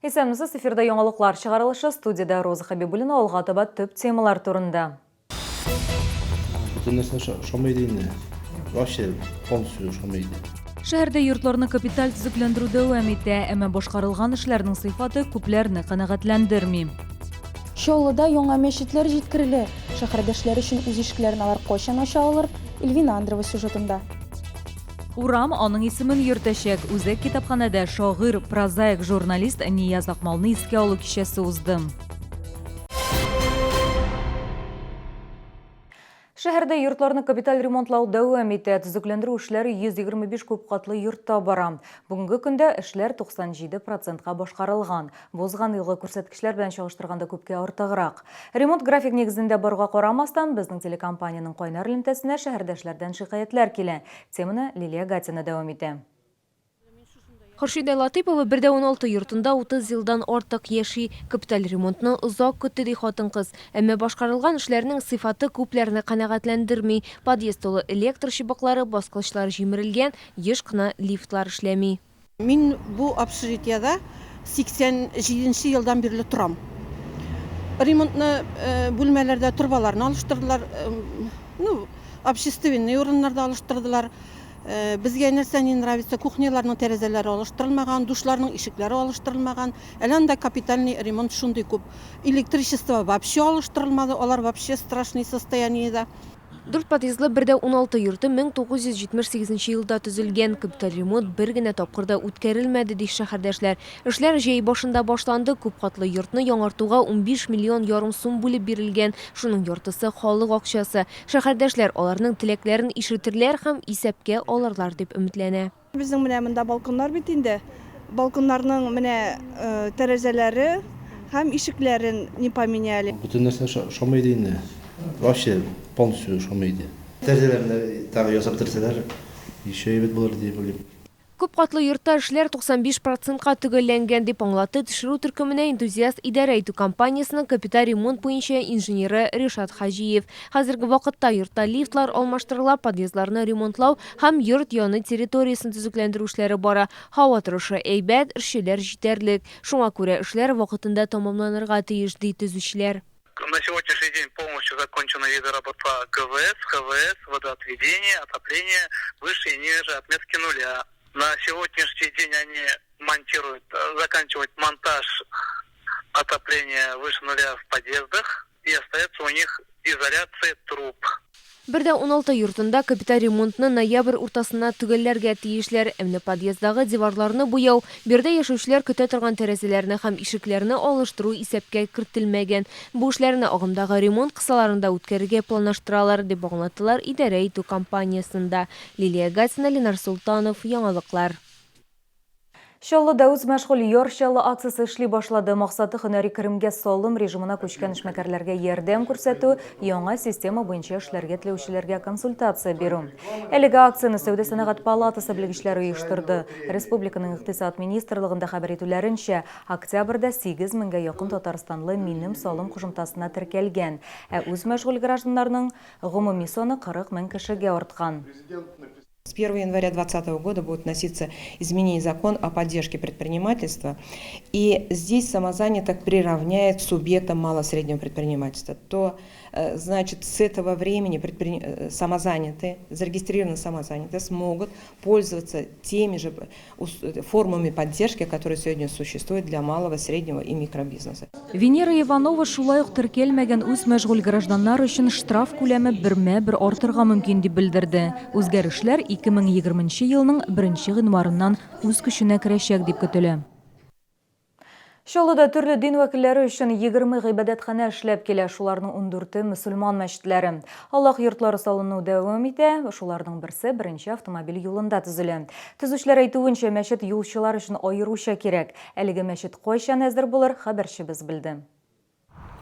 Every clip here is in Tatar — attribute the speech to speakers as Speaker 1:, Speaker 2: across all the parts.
Speaker 1: Исәнмесез, эфирда яңалыклар чыгарылышы, студиядә Роза Хәбибуллина, алга таба төп темалар турында.
Speaker 2: Бөтен нәрсә ошамый иде инде. Вообще полностью ошамый иде.
Speaker 1: Шәһәрдә йортларны капиталь төзекләндерү дәвам итә, әмма башкарылган эшләрнең сыйфаты күпләрне канәгатьләндерми.
Speaker 3: Чаллыда яңа мәчетләр җиткерелә. Шәһәрдәшләр өчен үз ишекләрен алар кайчан ача алыр? Эльвина Андрева сюжетында.
Speaker 1: Урам аның исемен йөртәчәк. Үзәк китапханәдә шагыйрь, прозаик, журналист Нияз Акмалны искә алу кичәсе узды. Шәһәрдә йортларны капиталь ремонтлау дәвам итә. Төзекләндерү эшләре 125 күпкатлы йортта бара. Бүгенге көндә эшләр 97 процентка башкарылган. Бу узган елгы күрсәткечләр белән чагыштырганда күпкә артыграк. Ремонт график нигезендә баруга карамастан, безнең телекомпаниянең кайнар элемтәсенә шәһәрдәшләрдән шикаятьләр килә. Теманы Лилия Гатина дәвам итә.
Speaker 4: Хөршидә Латыйпова бер дә 16 йортында 30 елдан артык яши. Капиталь ремонтны озак көтте, ди хатын-кыз. Әмма башкарылган эшләрнең сыйфаты күпләрне канәгатьләндерми. Подъезд тулы электр чыбыклары, баскычлар җимерелгән, еш кына лифтлар эшләми.
Speaker 5: Мин бу общежитиедә 87 нче елдан бирле торам. Ремонтны бүлмәләрдә торбаларны алыштырдылар, ну, общественный урыннарда алыштырдылар. Безгә нәрсә не нравится, кухняларның тәрәзәләре алыштырылмаган, душларның ишекләре алыштырылмаган. Әле анда капитальный ремонт шундый күп. Электричество вообще алыштырылмады, алар вообще страшный состояниедә.
Speaker 4: Дүрт подъездлы бер дә 16 йорты 1978 нче елда төзелгән. Капиталь ремонт бер генә тапкыр да үткәрелмәде, ди шәһәрдәшләр. Эшләр җәй башында башланды. Күпкатлы йортны яңартуга 15 миллион ярым сум бүлеп бирелгән. Шуның яртысы, халык акчасы. Шәһәрдәшләр аларның теләкләрен ишетерләр һәм исәпкә алырлар дип өметләнә.
Speaker 6: Безнең менә монда балконнар бит инде. Балконнарның менә тәрәзәләре һәм ишекләрен не поменяли.
Speaker 2: Бөтен нәрсә ошамый иде инде. Вообще полностью ошамый иде. Тәрәзәләрне тагы ясап бетерсәләр, еще әйбәт булыр дип уйлыйм.
Speaker 4: Күп катлы йортта эшләр 95 процентка төгәлләнгән, дип аңлатты төшерү төркеменә Энтузиаст идарә итү компаниясенең капиталь ремонт буенча инженеры Ришат Хаҗиев. Хәзерге вакытта йортта лифтлар алмаштырыла, подъездларны ремонтлау һәм йорт яны территориясен төзекләндерү эшләре бара. Һава торышы әйбәт, эшчеләр җитәрлек. Шуңа күрә эшләр вакытында тәмамланырга тиеш, ди төзүчеләр.
Speaker 7: На сегодняшний день полностью закончены виды работ по ГВС, ХВС, водоотведение, отопление выше и ниже отметки нуля. На сегодняшний день они монтируют, заканчивают монтаж отопления выше нуля в подъездах и остается у них изоляция труб.
Speaker 4: Бер дә 16 йортында капиталь ремонтны ноябрь уртасына төгәлләргә тиешләр. Ә менә подъезддагы диварларны буяу, биредә яшәүчеләр көтә торган тәрәзәләрне һәм ишекләрне алыштыру исәпкә кертелмәгән. Бу эшләрне агымдагы ремонт кысаларында үткәрергә планлаштыралар, дип аңлаттылар идарә итү компаниясендә. Лилия Гатина, Ленар Солтанов, Яңалыклар.
Speaker 1: Чаллыда үзмәшгуль Яр Чаллы акциясе эшли башлады. Максаты һөнәри керемгә салым режимына күчкән эшмәкәрләргә ярдәм күрсәтү, яңа система буенча эшләргә теләүчеләргә консультация бирү. Әлеге акцияне Сәүдә-сәнәгать палатасы белгечләре оештырды. Республиканың Икътисад министрлыгында хәбәр итүләренчә, октябрьдә 8 меңгә якын татарстанлы Минем салым кушымтасына теркәлгән, ә үзмәшгуль гражданнарның гомуми саны 40 мең кешегә арткан.
Speaker 8: С 1 января 2020 года будут вноситься изменения в закон о поддержке предпринимательства. И здесь самозанятых приравняет к субъектам малого-среднего предпринимательства. То, значит, с этого времени самозанятые, зарегистрированные самозанятые смогут пользоваться теми же формами поддержки, которые сегодня существуют для малого, среднего и микробизнеса.
Speaker 1: Венера Иванова шулай ук теркәлмәгән үзмәшгуль гражданнар өчен штраф күләме бермә-бер артырга мөмкин дип белдерде. Үзгәрешләр 2020 нче елның беренче гыйнварыннан үз көченә керәчәк дип көтелә. Чаллыда төрле дин вәкилләре өчен 20 гыйбадәтханә эшләп килә, шуларның ундүрте, мөселман мәчетләре. Аллаһ йортлары салыну дәвам итә, шуларның берсе беренче автомобиль юлында төзелә. Төзүчеләр әйтүенчә, мәчет юлчылар өчен аеруча кирәк. Әлеге мәчет кайчан әзер булыр, хәбәрчебез белде.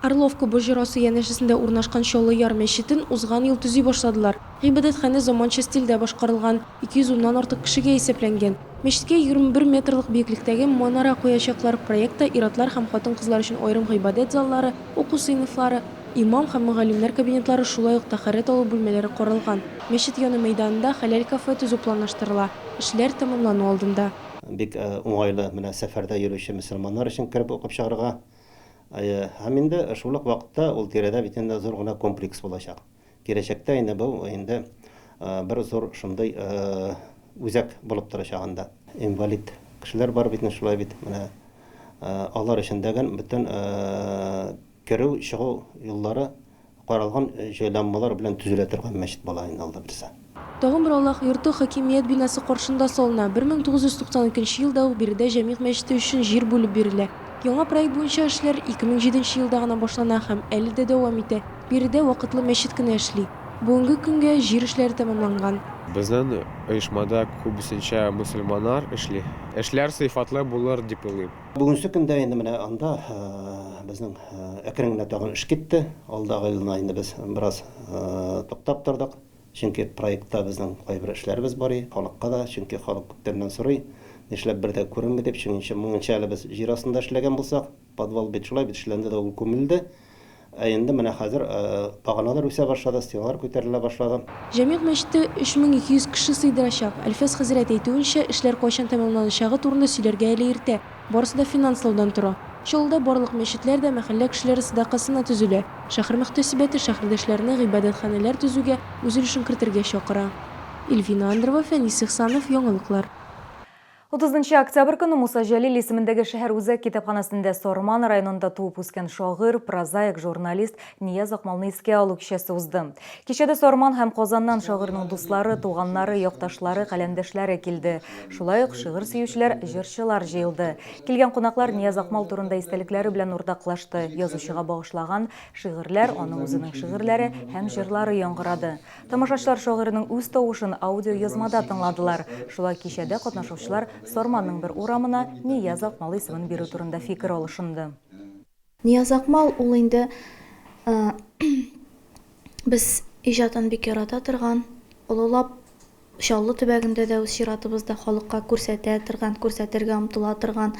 Speaker 3: Орловка боҗрасы янәшәсендә урнашкан Чаллы Яр мәчетен узган ел төзи башладылар. Гыйбадәтханә заманча стильдә башкарылган, 210 нан артык кешегә исәпләнгән. Мәчеткә 21 метрлык биеклектәге манара куячаклар. Проектта ир-атлар һәм хатын-кызлар өчен аерым гыйбадәт заллары, уку сыйныфлары, имам һәм мөгаллимнәр кабинетлары, шулай ук тәһарәт алу бүлмәләре каралган. Мәчет яны мәйданында хәләл кафе төзү планлаштырыла. Эшләр тәмамлану алдында.
Speaker 9: Бик уңайлы менә сәфәрдә йөрүче мөселманнар өчен кереп укып чыгарга. Һәм инде шул ук вакытта ул тирәдә бит инде зур гына комплекс булачак. Киләчәктә инде бу инде бер зур шундый үзәк булып торачак анда. Инвалид кешеләр бар бит шулай бит менә алар өчен дәген бөтен керү чыгу юллары каралган җайланмалар белән төзелә торган мәчет була инде алда берсе.
Speaker 3: Тагын бер Аллаһ йорты хакимият бинасы каршында салына. 1992 елда ук биредә Җәмигъ мәчете өчен җир бүлеп бирелә. Яңа проект буенча эшләр 2007 елда гына башлана һәм әле дә дәвам итә. Биредә вакытлы мәчет кенә эшли. Бүгенге көнгә җир эшләре тәмамланган.
Speaker 10: Безнең оешмада күбесенчә мөселманнар эшли. Эшләр сыйфатлы булыр дип уйлыйм.
Speaker 9: Бүгенге көндә инде менә анда безнең әкрен генә тагын эш китте. Алдагы елны инде без бераз туктап тордык. Чөнки проектта безнең кайбер эшләребез бар, халыкка да, чөнки халык күптәннән сорый, нишләп бер дә күренми дип, чөнки моңынча әле без җир астында эшләгән булсак, подвал бит шулай бит эшләнде дә ул күмелде. Ә инде менә хәзер баганалар үсә башлады, стеналар күтәрелә башлады.
Speaker 3: Җәмигъ мәчете 3200 кеше сыйдырачак. Әлфәс хәзрәт әйтүенчә, эшләр кайчан тәмамланачагы турында сөйләргә әле иртә. Барысы да финанслаудан тора. Чаллыда барлык мәчетләр дә мәхәллә кешеләре садакасына төзелә. Шәһәр мөхтәсибәте шәһәрдәшләрне гыйбадәтханәләр төзүгә үз өлешен кертергә чакыра. Эльвина Андрова, Фәнис Ихсанов, Яңалыклар.
Speaker 1: 30 октябрь көне Муса Җәлил исемендәге шәһәр үзәк китапханәсендә Сарман районында туып үскән шагыйрь, прозаик, журналист Нияз Акмалны искә алу кичәсе узды. Кичәдә Сарман һәм Казаннан шагыйрьнең дуслары, туганнары, якташлары, каләмдәшләре килде. Шулай ук шигырь сөючеләр, җырчылар җыелды. Килгән кунаклар Нияз Акмал турында истәлекләре белән уртаклашты. Язучыга багышлаган шигырьләр, аның үзенең шигырьләре һәм җырлары яңгырады. Тамашачылар шагыйрьнең үз тавышын аудиоязмада тыңладылар. Шулай кичәдә катнашучылар Сарманның бер урамына Нияз Акмал исемен бирү турында фикер алышынды.
Speaker 11: Нияз Акмал ул инде без иҗатын бик ярата торган, олылап Чаллы төбәгендә дә үз чиратыбызда халыкка күрсәтә торган, күрсәтергә омтыла торган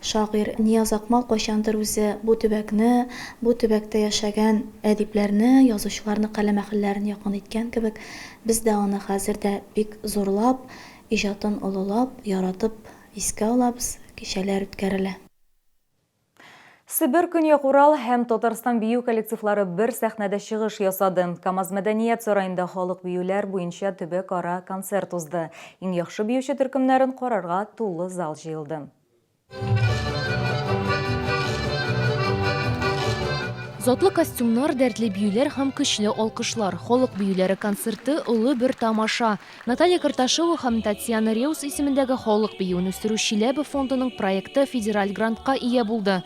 Speaker 11: шагыйрь Нияз Акмал кайчандыр үзе бу төбәкне, бу төбәктә яшәгән әдипләрне, язучыларны, каләм әһелләрен якын иткән кебек, без дә аны хәзер дә бик зурлап, иҗатын олылап, яратып искә алабыз, кичәләр үткәрелә.
Speaker 1: Себер, Көньяк Урал һәм Татарстан бию коллективлары бер сәхнәдә чыгыш ясады. КАМАЗ мәдәният сараенда халык биюләр буенча төбәкара концерт узды. Иң яхшы биюче төркемнәрен карарга тулы зал җыелды.
Speaker 4: Затлы костюмнар, дәртле биюләр һәм көчле алкышлар. Халык биюләре концерты олы бер тамаша. Наталья Карташева һәм Татьяна Реус исемендәге халык биюен үстерү Чиләбе фондының проекты федераль грантка ия булды.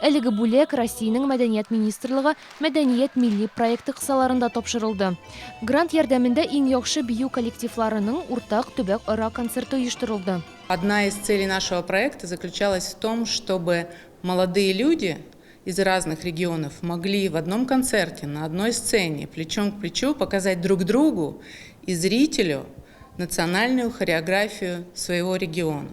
Speaker 4: Әлеге бүләк Россиянең Мәдәният министрлыгы Мәдәният милли проекты кысаларында тапшырылды. Грант ярдәмендә иң яхшы бию коллективларының уртак төбәк-ара концерты оештырылды.
Speaker 12: Одна из целей нашего проекта заключалась в том, чтобы молодые люди из разных регионов могли в одном концерте, на одной сцене, плечом к плечу показать друг другу и зрителю национальную хореографию своего региона.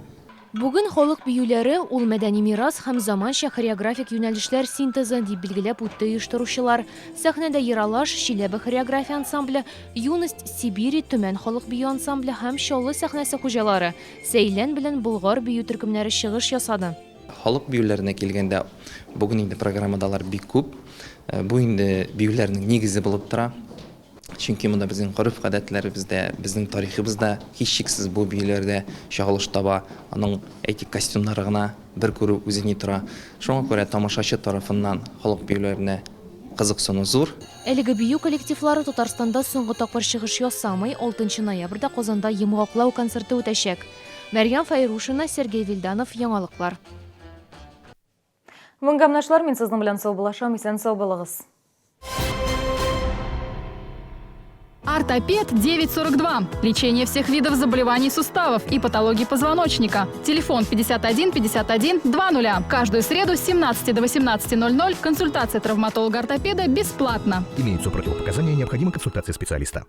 Speaker 4: Бүген халык биюләре ул мәдәни мирас һәм заманча хореографик юнәлешләр синтезы, дип билгеләп үтте оештыручылар. Сәхнәдә Ералаш, Чиләбе хореография ансамбле, Юность Сибири Төмән халык бию ансамбле һәм Чаллы сәхнәсе хуҗалары, Сәйлән белән Болгар бию төркемнәре чыгыш ясады.
Speaker 13: Халык биюләренә килгәндә, бүген инде программада алар бик күп. Бу инде биюләрнең нигезе булып тора. Чөнки монда безнең гореф-гадәтләребез дә, безнең тарихыбыз да һичшиксез бу биюләрдә чагылыш таба. Аның, әйтик, костюмнары гына бер күрү үзе ни тора. Шуңа күрә тамашачы тарафыннан халык биюләренә кызыксыну зур.
Speaker 4: Әлеге бию коллективлары Татарстанда соңгы тапкыр чыгыш ясамый, 6 ноябрьдә Казанда йомгаклау концерты үтәчәк. Мәрьям Фәйрушина, Сергей Вильданов, Яңалыклар.
Speaker 1: Бүгенге мин сезнең белән саубуллашам, исән сау булыгыз.
Speaker 14: Ортопед 942. Лечение всех видов заболеваний суставов и патологий позвоночника. Телефон 51 51 00. Каждую среду с 17 до 18:00 консультация травматолога-ортопеда бесплатно.
Speaker 15: Имеются противопоказания, необходима консультация специалиста.